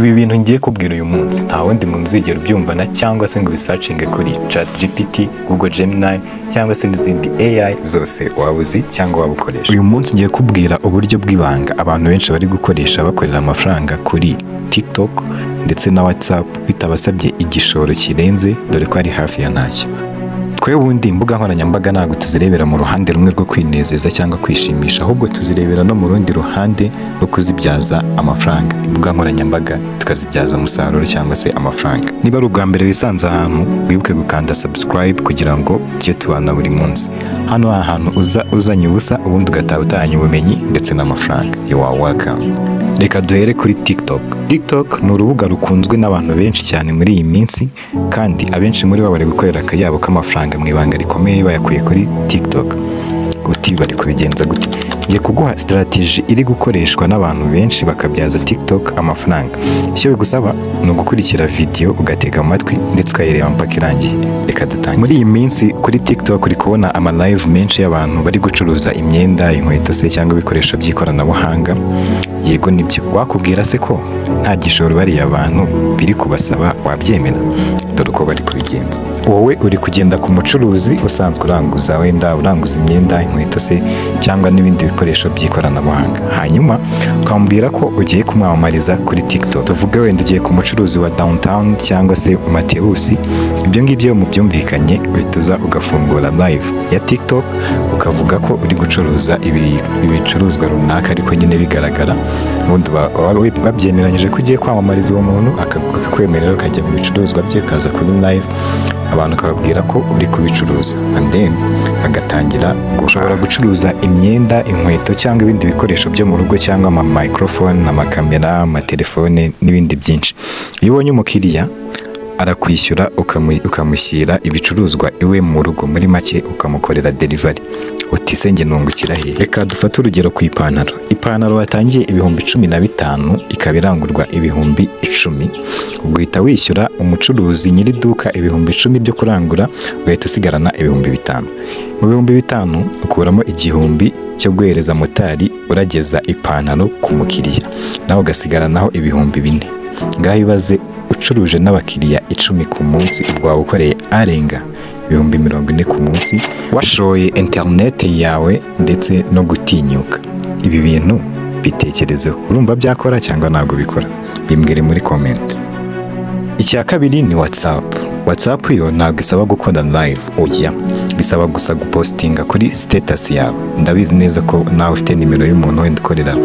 Ibi bintu ngiye kubwira uyu munsi nta wundi muntu uzigera ubyumvana cyangwa se ngo ubisearchinge kuri ChatGPT, Google Gemini cyangwa se n'izindi AI zose waba uzi cyangwa waba ukoresha. Uyu munsi ngiye kubwira uburyo bw'ibanga abantu benshi bari gukoresha bakorera amafaranga kuri TikTok ndetse na WhatsApp bitabasabye igishoro kirenze, dore ko ari hafi ya ntacyo. Twe ubundi imbuga nkoranyambaga ntabwo tuzirebera mu ruhande rumwe rwo kwinezeza cyangwa kwishimisha, ahubwo tuzirebera no mu rundi ruhande rwo kuzibyaza amafaranga. Imbuga nkoranyambaga tukazibyaza umusaruro cyangwa se amafaranga. Niba ari ubwa mbere wisanze ahantu, wibuke gukanda subscribe kugira ngo tujye tubana buri munsi. Hano ahantu uza uzanye ubusa, ubundi ugataha utahanye ubumenyi ndetse n'amafaranga. You are welcome. Reka duhere kuri TikTok. TikTok ni urubuga rukunzwe n'abantu benshi cyane muri iyi minsi, kandi abenshi muri bo bari gukorera akayabo k'amafaranga mu ibanga rikomeye bayakuye kuri TikTok. Uti bari kubigenza gute? Ngiye kuguha strategy iri gukoreshwa n'abantu benshi bakabyaza TikTok amafaranga. Icyo bigusaba ni ugukurikira video, ugatega amatwi ndetse ukayireba mpaka irangiye. Reka dutangire. Muri iyi minsi kuri TikTok uri kubona ama live menshi y'abantu bari gucuruza imyenda, inkweto se cyangwa ibikoresho by'ikoranabuhanga. Yego nibyo. Wakubwira se ko nta gishoro bariya bantu biri kubasaba, wabyemera? Dore uko bari kubigenza. Wowe uri kugenda ku mucuruzi usanzwe uranguza, wenda uranguza imyenda, inkweto se cyangwa n'ibindi bikoresho by'ikoranabuhanga, hanyuma ukamubwira ko ugiye kumwamamariza kuri TikTok. Tuvuge wenda ugiye ku mucuruzi wa Downtown cyangwa se Mateusi. Ibyo ngibyo mubyumvikanye, uhita uza ugafungura live ya TikTok, ukavuga ko uri gucuruza ibicuruzwa runaka, ariko nyine bigaragara. Ubundi babyemeranyije ko ugiye kwamamariza uwo muntu, akakwemerera ukajya mu bicuruzwa bye, ukaza kuri live abantu ukababwira ko uri kubicuruza, and then agatangira. Ushobora gucuruza imyenda, inkweto cyangwa ibindi bikoresho byo mu rugo, cyangwa ama microphone, amakamera, amatelefone n'ibindi byinshi. Iyo ubonye umukiriya arakwishyura, ukamushyira ibicuruzwa iwe mu rugo, muri make ukamukorera delivery. Uti se njye nungukira he? Reka dufate urugero ku ipantaro. Ipantaro watangiye 15,000 ikaba irangurwa 10,000. Ubwo uhita wishyura umucuruzi nyiri iduka 10,000 byo kurangura, ugahita usigarana 5,000. Mu 5,000 ukuramo 1,000 cyo guhereza motari urageza ipantaro ku mukiriya, nawe ugasigaranaho 4,000. Ngaho ibaze ucuruje n'abakiriya 10 ku munsi, ubwo waba ukoreye arenga 40,000 ku munsi, washoye interineti yawe ndetse no gutinyuka. Ibi bintu bitekerezeho, urumva byakora cyangwa ntabwo bikora? Bimbwire muri comment. Icya kabiri ni WhatsApp. WhatsApp yo ntabwo isaba gukora live, oya, bisaba gusa gupostinga kuri status yawe. Ndabizi neza ko nawe ufite nimero y'umuntu wenda ukorera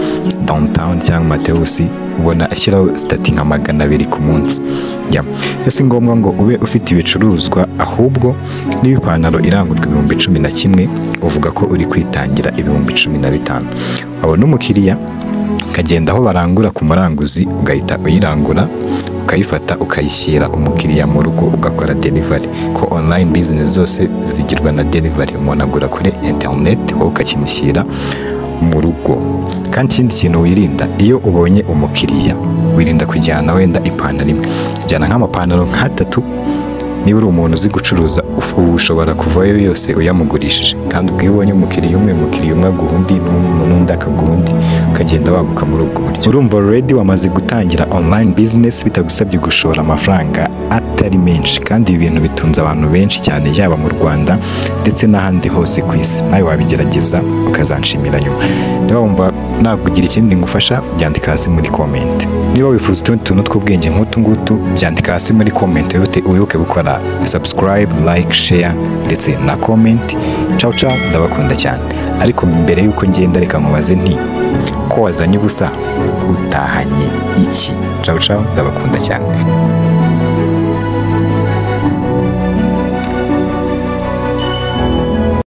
Downtown cyangwa Mateusi, ubona ashyiraho status nka 200 ku munsi. Ya, si ngombwa ngo ube ufite ibicuruzwa, ahubwo niba ipantaro irangurwa 11,000, uvuga ko uri kwitangira 15,000. Wabona umukiriya ukagenda aho barangura ku muranguzi, ugahita uyirangura, ukayifata, ukayishyira umukiriya mu rugo, ugakora delivery. Ko online business zose zigirwa na delivery, umuntu agura kuri internet wowe ukakimushyira mu rugo. Kandi ikindi kintu wirinda, iyo ubonye umukiriya wirinda kujyana wenda ipantaro imwe, jyana nk'amapantaro nk'atatu. Niba uri umuntu uzi gucuruza, ushobora kuvayo yose uyamugurishije. Kandi ubwo iyo ubonye umukiriya umwe, umukiriya umwe aguha undi, n'undi akaguha undi, ukagenda waguka muri ubwo buryo. Urumva already wamaze gutangira online business bitagusabye gushora amafaranga atari menshi. Kandi ibi bintu bitunze abantu benshi cyane, yaba mu Rwanda ndetse n'ahandi hose ku isi. Nawe wabigerageza ukazanshimira nyuma. Niba wumva nakugira ikindi ngufasha, byandika hasi muri comment. Niba wifuza utundi tuntu tw'ubwenge nk'utu ngutu, byandika hasi muri comment. Wibuke gukora subscribe, like, share ndetse na comment. Ciao ciao, ndabakunda cyane. Ariko mbere yuko ngenda, reka nkubaze nti ko wazanye ubusa utahanye iki? Ciao ciao, ndabakunda cyane.